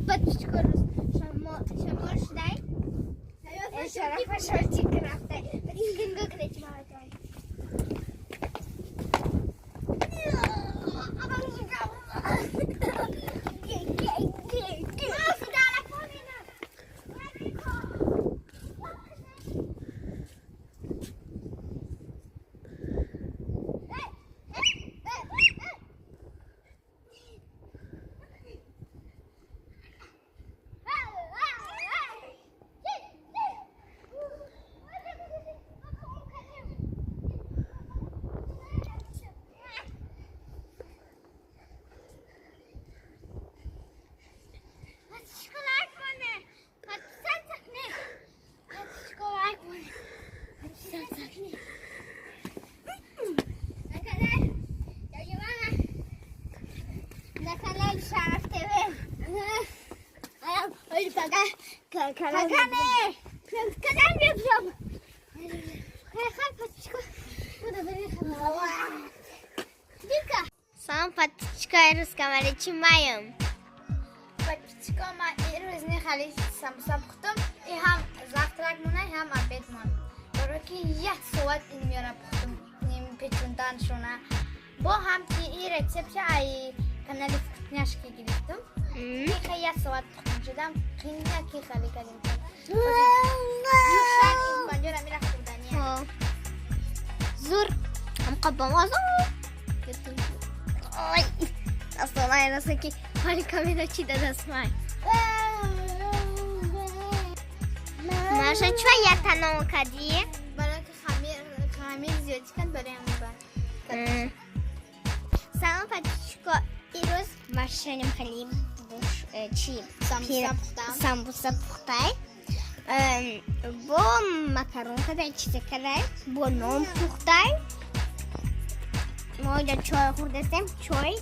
Подписчик шамол шудай. Шарафа шортик рафтай. Нигоҳ кунед, чӣ маватон. Салом, подписчикои рӯз камари, чӣ маем? Подписчико, ма ирӯз не хали самбуса пухтум. И ҳам завтрак мона, ҳам обед мон. Барои ки як соат ин миёна пухтум, ним печундан шона. Бо ҳам ки и рецепт ай канали Вкусняшки гирифтум. Ки як соат пухтум шудам, қиня ки хали кардим. Юшак Исфандиёра мира хӯрдания. Зур. Ҳамқа бамаза. Ой, дастонай раса ки ҳоли камера чӣ дадастмай. Маша, чӯ як танон кардӣ? Барои ки хамир зиёдӣ кард, барои ҳамин ба. Салом, подписчико, ирӯз машанем хали буш чи Самбуса пухтам. Самбуса пухтай. Бо макарон кадай, чизе кадай, бо нон пухтай. Мо инҷа чой хӯрдастем, чой,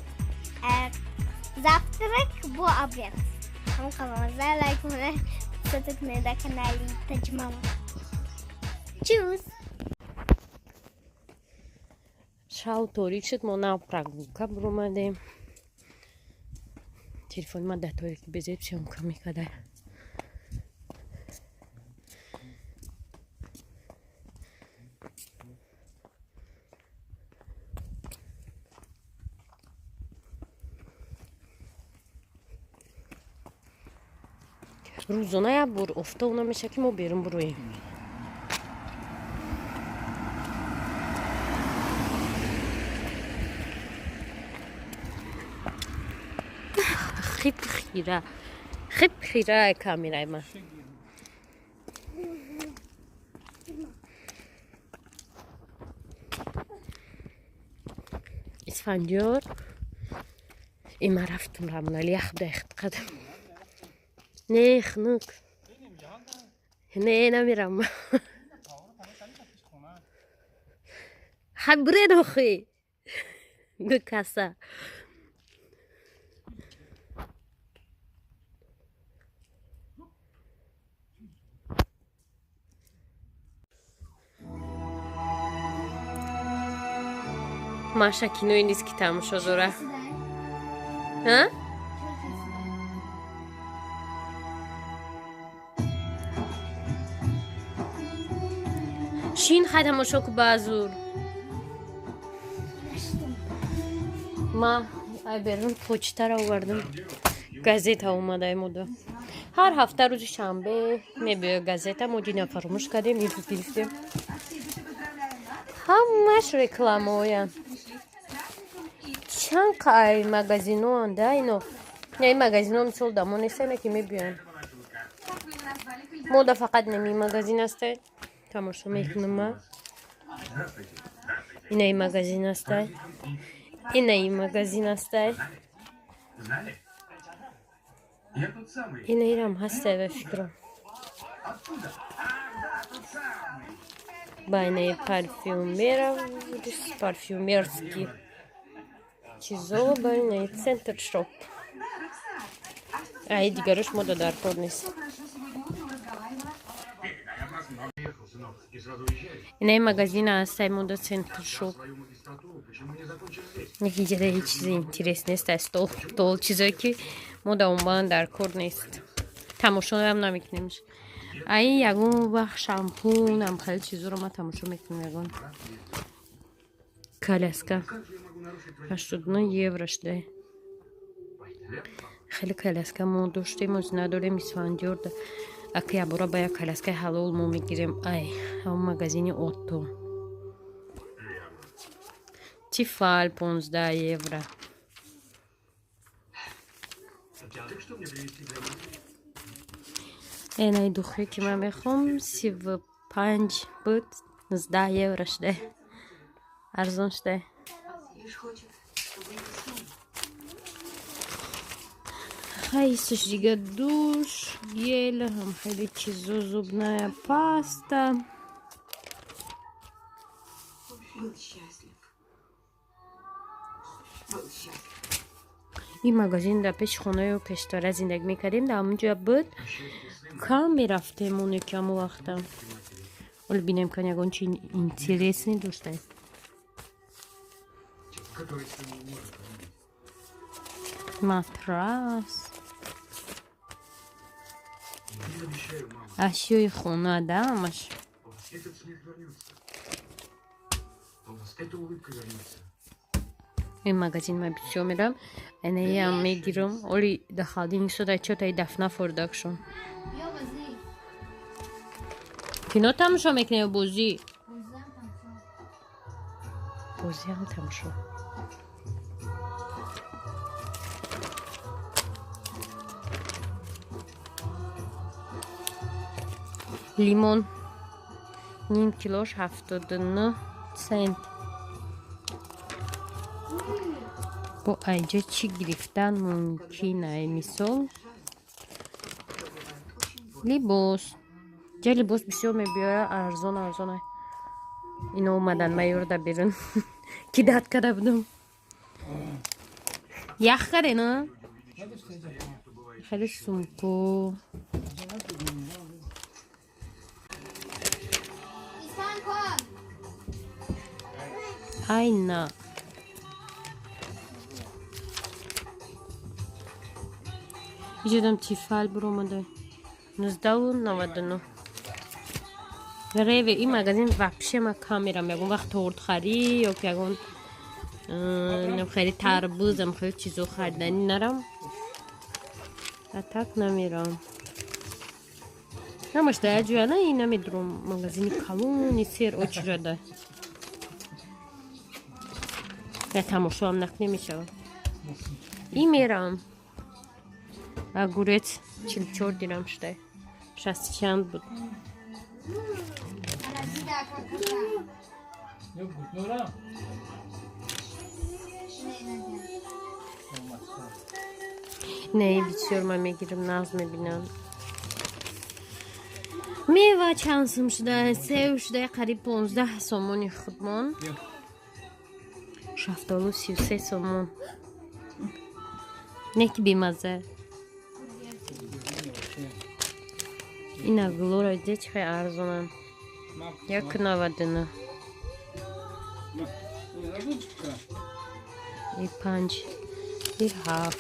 завтрак бо обед. Ҳам қабамаза лайк кунед, подписаться кунед дар канали Таҷмама. Чус! Шав торик шуд, мо нав прогулка биромадем. Телефони ман дар торики безеб съёмка мекарда. Рӯзона як бор офтоб намеша, ки мо берун буроем. Хип хира, хип хира камераи ман. Исфандиёр има рафтум рамонали ях бехт қадам. Не, хнук. Не, намирам. Хай, буред охи. Гукаса. Маша кинои низ ки тамошо дора. А? Шин, хай тамошо ку баъзур. Ма ай берун почтаро овардам. Газета омада мода. Ҳар ҳафта рӯзи шанбе мебиёяд газета, мо дина фаромӯш кардем, имрӯз гирифтем. Ҳамаш рекламаоянд. Чанд қай магазиноанд да ино. Не, ин магазино мисол дамо нестане ки мебиёянд. Мода фақат неми магазин ҳастай. Тамошо мекунам ма. Инаи магазин ҳастай. Инаи магазин ҳастай. Инаирам ҳастай ба фикрам. Ба инаи парфюмера, парфюмерский чизо, ба инаи Центр Шоп. Ай, дигарош мода дар кор нест. Инаи магазина ҳастай мода, Центр Шоп. Ҳеҷ чизи интерес нест, ай стол, тол, чизое ки Мо да умбан дар кор нест. Тамошоам намекунемш. Ай ягон вақт шампун ам хеле чизоро ма тамошо мекунем ягон. Коляска 89 евро шуда. Хеле коляска мо доштем, оз надорем Исфандиёр. Ака ябора ба як коляскаи ҳалол мо мегирем. Ай, ҳамон магазини Отто. Тифал 15 евро. Энай духе ки ман мехоҳам 35 буд, 19 евро шуда. Арзон шуда. Хайсиш дига душ, гель, ҳам хеле чизо, зубная паста. Ин магазин дар пеши хонаи пештара зиндагӣ мекардем, дар ҳамон ҷоя буд. Кам мерафтем оне ки ҳамон вақта. Оле бинем кан ягон чи интересный доштаем. Матрас. Ашёи хона да ҳамаш. Ин магазин ма бисёр мерам. Анаям мегирам. Оли да холодильник сода чо-таи дафна фордакшон. Кино тамошо мекунем ё бозӣ? Бозиам тамошо. Лимон ним килош 79 цент. Бо айҷа чӣ гирифтан мумкин ай мисол? Либос. Ҷа либос бисёр мебиёра, арзон арзон ай. Ино омадан ма ёрда берун. Ки дад карда будам. Ях карде, на? Хеле сумку. Ай на. Иҷодам Тифал буромада. 19,99. Реве ин магазин вообще ма кам мерам. Ягон вақт торт харӣ ё ки ягон хеле тарбузам хеле чизо хариданӣ нарам. А так намерам. Ҳамаш дар як ҷоя на ин намедурам магазини калони сер очирада. Я тамошоам накунем мешавад. И мерам. Огурец 44 дирам шуда. 60 чанд буд. Не, бисёр ман мегирам, нағз мебинам. Мева чанд сум шуда? Сев шуда қариб 15 сомони худмон. Шафтолу 33 сомон. Не ки бемазза. Ина глора де чӣ хеле арзонанд. 1,99. И 5, и 7.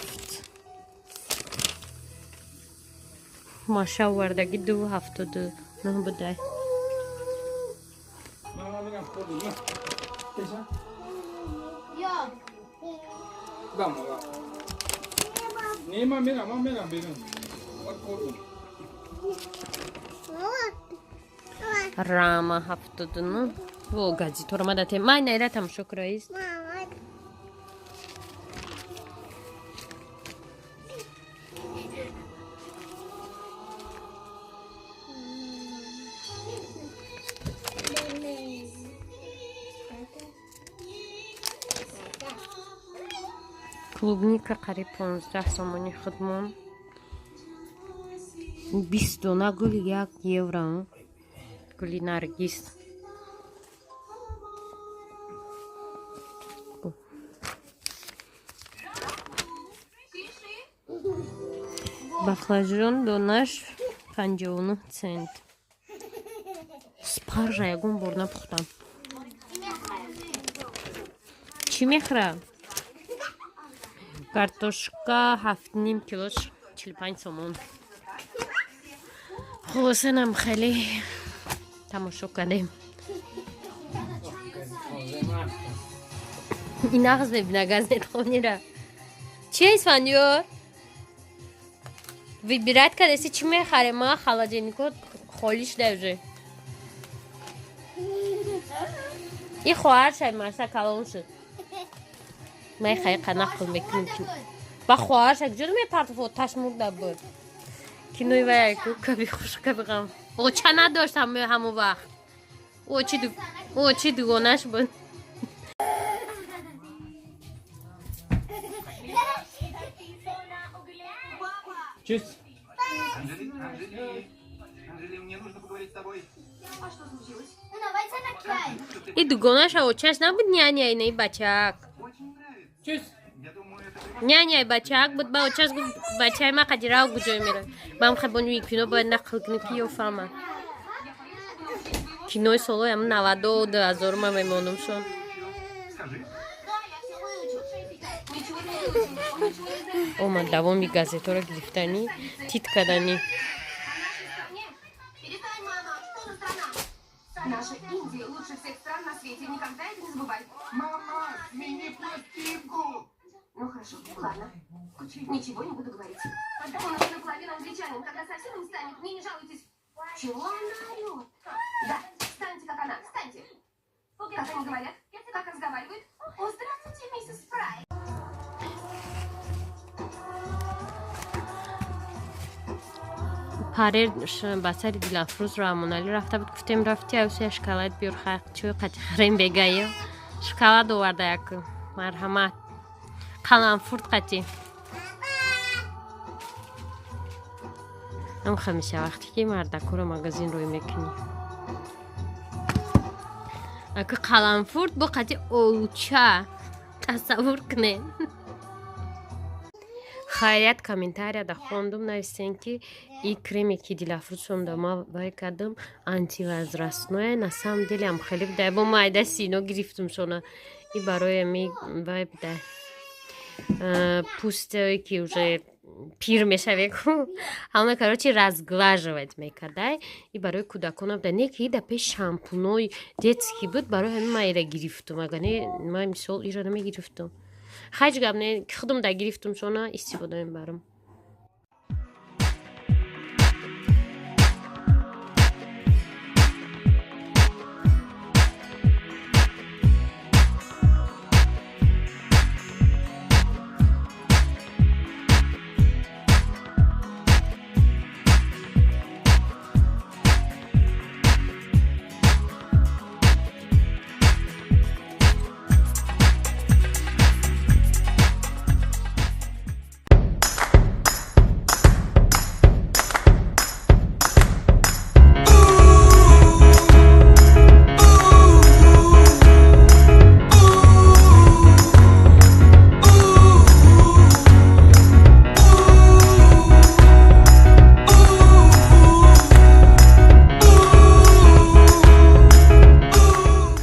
Маша овардаги 2,79 будай. Рама 79. Во газетора ма датем. Май найра тамошо кураист. Клубника қариб 15 сомони худмон. 20 дона гул 1 евро. Гули наргиз. Баклажан донаш 59 цент. Спаржа ягон бор напухтам. Чӣ мехӯрам? Картошка 7,5 килош 45 сомон. Хулосанам хеле тамошо кардем. И нағз мебина газетхонира. Чи Исфандиёр? Выбирать кадаси, чӣ мехарем? Ма холодильнико холӣ шуда уже. И хоҳаршай марса калон шуд. Май хай қанақл мекунем. Ба хоҳарша куҷо мепартоф, оташ мурда буд. Кинои вай ку каби хуш каби ғам. Оча надошт ҳамон вақт. Очи дугонаш буд. Tschüss. Анжели, Анжели, Анжели, мне нужно поговорить с тобой. А что случилось? И дугонаша очаш набуд, няняй наи бачаак. Очень нравится. Tschüss. Я думаю, это превосходно. Няняй бачаак буд, ба очаш гуфт, бачаи ма қадирав куҷой мерад. Ман хабони кино бояд нақл кунем, ки ё фаҳмад. Кинои солҳои ҳам наваду дуҳазору ма мемонам шон. Скажи. Да, я все выучил. Ничего не выучил. Он ничего не знает. Омад давоми газетаро гирифтанӣ, тит карданӣ. О нашей стране? Перестань, мама. Что за страна? Наша Индия лучше всех стран на свете. Никогда это не забывай. Мама, смени пластинку. Ну хорошо, ладно. Ничего не буду говорить. Он уже наполовину англичанин. Когда совсем не станет, мне не жалуйтесь. Чего она орет? Да, станьте, как она, станьте. Как они говорят? Как разговаривают? О, здравствуйте, миссис Фрай. Парер ба сари Дилафрӯз Раҳмоналӣ рафта буд. Гуфтем, рафти авсия шоколад биёр, чӯй қати харем бегая. Шоколад оварда як, марҳамат, қаламфурт қати. Ам ҳамеша вақте ки мардакуро магазин рӯй мекунӣ, ака, қаламфурт бо қати олуча тасаввур кунед. Хайрият, комментарияда хондум, нависен, ки и креме ки Дилафрӯзшонда ма вай кардам, антивозрастное. На самом деле ам хеле буда, бо майда сино гирифтум шона. И барои ами вай буда, пӯстое ки уже пир мешавеку, ҳамна, короче, разглаживать мекардай. И барои кӯдакона буда, не ки да пеш шампунои детский буд. Барои ҳамин ма ира гирифтум, агар не, ма мисол ира намегирифтум. Ҳеҷ гап не, ки худам да гирифтум шона, истифода мебарам.